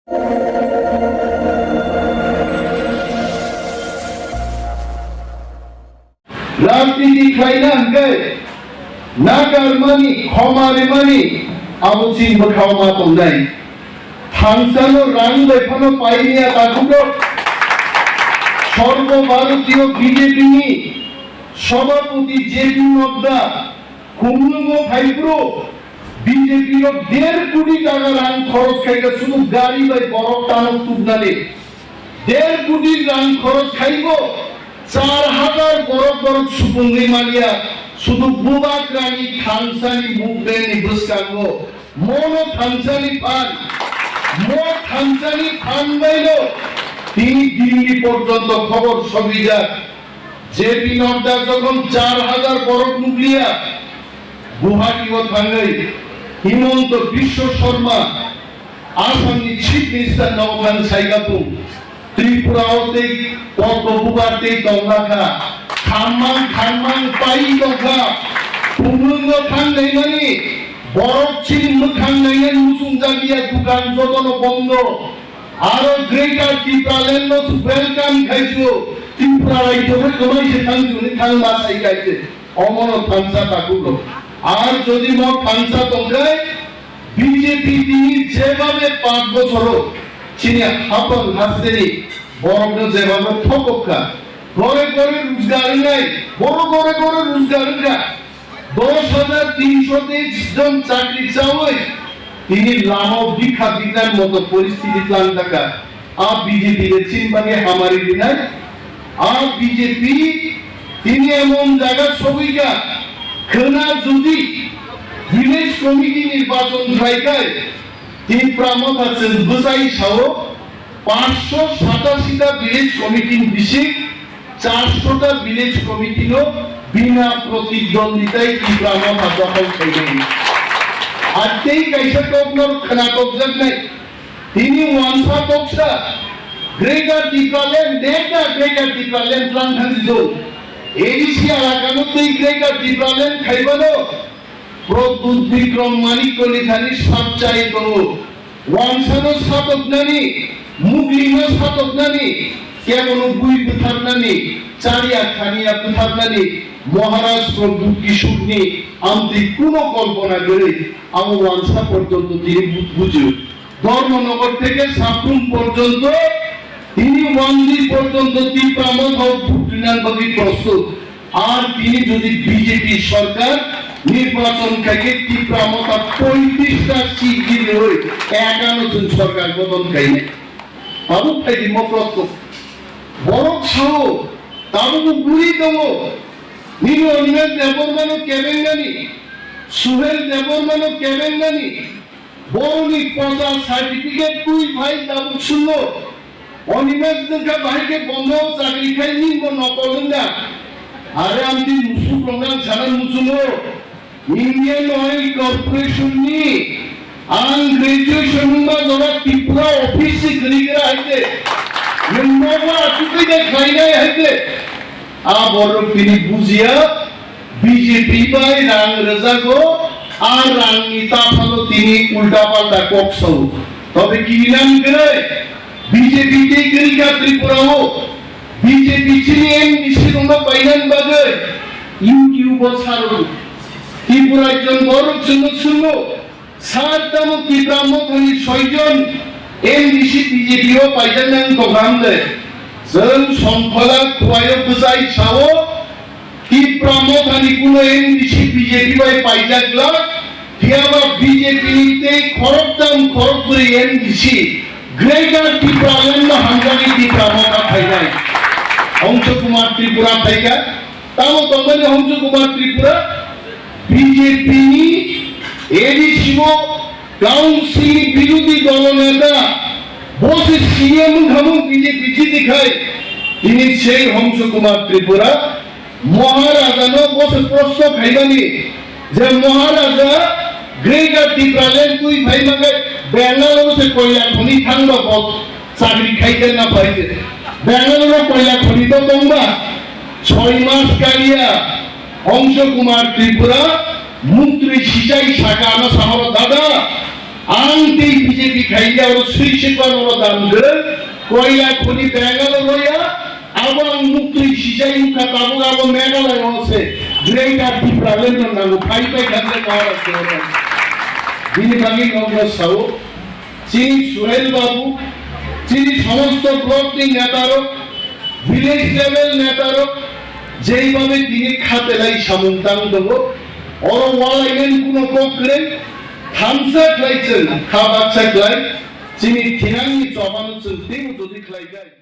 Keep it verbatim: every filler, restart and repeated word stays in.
Rajniti khlaina hwnkhe nakarmani, khoma rimani abo chini bwkhao ma tongnai. Thansano rang bai phano paimya takhuk rok. Sarbo Bharatiyo B J P ni Sabhapati J P Nadda Khumlwngo phaiphuru B J P rok der koti taka rang khorok khaikha, sudu gari bai borok tanok tubnani. Der koti rang khorok khaibo, char hajar borok borok supungwi manya, sudu bubagrani thansani movement ni bwskango mono thansani phan, mo thansani phan baino tini Delhi porjonto khobor sogwijak. J P Nadda jokhon char hajar borok nukliya, Guwahati o thangwi Himanta Biswa Sarma, Assamni Chief Minister no thang saikha bw, Tripura o tei Padma Bubar tei tongna kha, khammang khammang pai tongkha, Khumlwngo thang nainani borok chini mwkhang nainani muchungjakya, dukan jotono bondo. Aro Greater Tipraland no welcome khaisio, Tripura rajyo khe kwmai se thang juni thang ma sai kaise, omono thansa takhuk rok. Ar jodi mo thansa tongkhai, B J P tini jebhabe panch bochoro chini hapang hasteni borokno jebhabe thokok kha, gore gore rojgar wngnai, boro gore gore rojgar wngkha. Dos hajar tinsho tei jon chakri chawi tini lama bikha bikha moto poristiti tlang taka. A B J P le chinbani hamari rinai. A B J P tini emon jaga sogwika, khwna jodi village committee nirbachon khlaikai, Tipra Motha chwng bwchai sao, paanch sho satashi ta village committee ni bising, char sho ta village committee no bina protidwonditai Tipra Motha dokhol khainai. Ar tei kaisa kok no khwna tokjaknai. Tini wansa toksa Greater Tipraland, neta Greater Tipraland tlang thang jijok. A D C alaka no tei Greater Tipraland khaibano Pradyut Bikram Manikya ni thani sapchai tongo. Wansano satoknani, muglino satoknani, kebono bui bwtharnani, chariya khaniya bwtharnani Maharaj Pradyut Kishore ni amtwi kuno kolpona kwrwi, abo wansa porjonto tini bu-, bujio. Dharmanagar theke Sabrum porjonto, tini Wangdi porjonto Tipra Motha o bhut rinani bagwi prostut. Ar tini jodi B J P sorkar nirbachon khaikhe Tipra Motha poitris ta seat jinwi ekano chwng sorkar gothon khainai. Tabuk phaidi moklok tok. Borok sao, tabukbo buri tongo. Nini Animesh Debbarma no kebengnani, Suhel Debbarma no kebengnani, boroni posa certificate twi phai tabuk sungo. Animesh nwngkha bahai khe bondo chakri khai nini bo nokol wngna. Are amtwi musuk rok nang sana muchungo. Indian Oil Corporation ni ang graduation wngma jora Tripura office se kwrwi gra hai khe. Nwng nogo achukwi de khlainai hai khe. A borok tini bujiya, B J P bai rang rwjago, a rangni taphano tini ulta palta kok sao. Tobe kirinam kwrwi, B J P tei kwrwi kha Tripura o, B J P chini M D C rokno painani bagwi YouTube o saro. Tripura jon borok chwngno swngno, Sir, tamo Tipra Mothani soijon M D C B J P o paijaknai wng tongkha hwnle? Chwng Songkhola Khowai o bwchai sao, Tipra Mothani kuno M D C B J P bai paijak glak, phiyaba B J P ni tei khoroktham khorokbrwi M D C Greater Tipraland no hamjagwi Tipra Motha phainai. Hongso Kumar Tripura phaikha, tamo tongmani Hongso Kumar Tripura, B J P ni A D C o Council ni birodhi dolo neta, bo se C M wngkha mung B J P jiti khai, tini sei Hongso Kumar Tripura, Maharaja no bo se proshno khaimani je Maharaja Greater Tipraland twi phai mangai Bangalore se koila khoni thangba bo chakri khai khe na phai se. Bangalore o koila khoni to tongba, soi mas kaliya Hongso Kumar Tripura muntri sichai saka ano sahoro dada, Ang tei B J P khainai oro swi sikla no dan gw, koila khoni Bengal roya, abo ang muktwi sijai wngkha tabuk abo Meghalaya o se Greater Tipraland no nango phai pai kha se Maharashtra o. Bini bagwi nokno sao, chini Suhail Babu, chini somosto block ni neta rok, village level neta rok, jeibabe tini khatelai samung tang tongo, oro walainani kuno kok kwrwi, thamsa khlai chwng kha baksa khlai, chini thinangni chobano chwng teibo jodi khlai kha.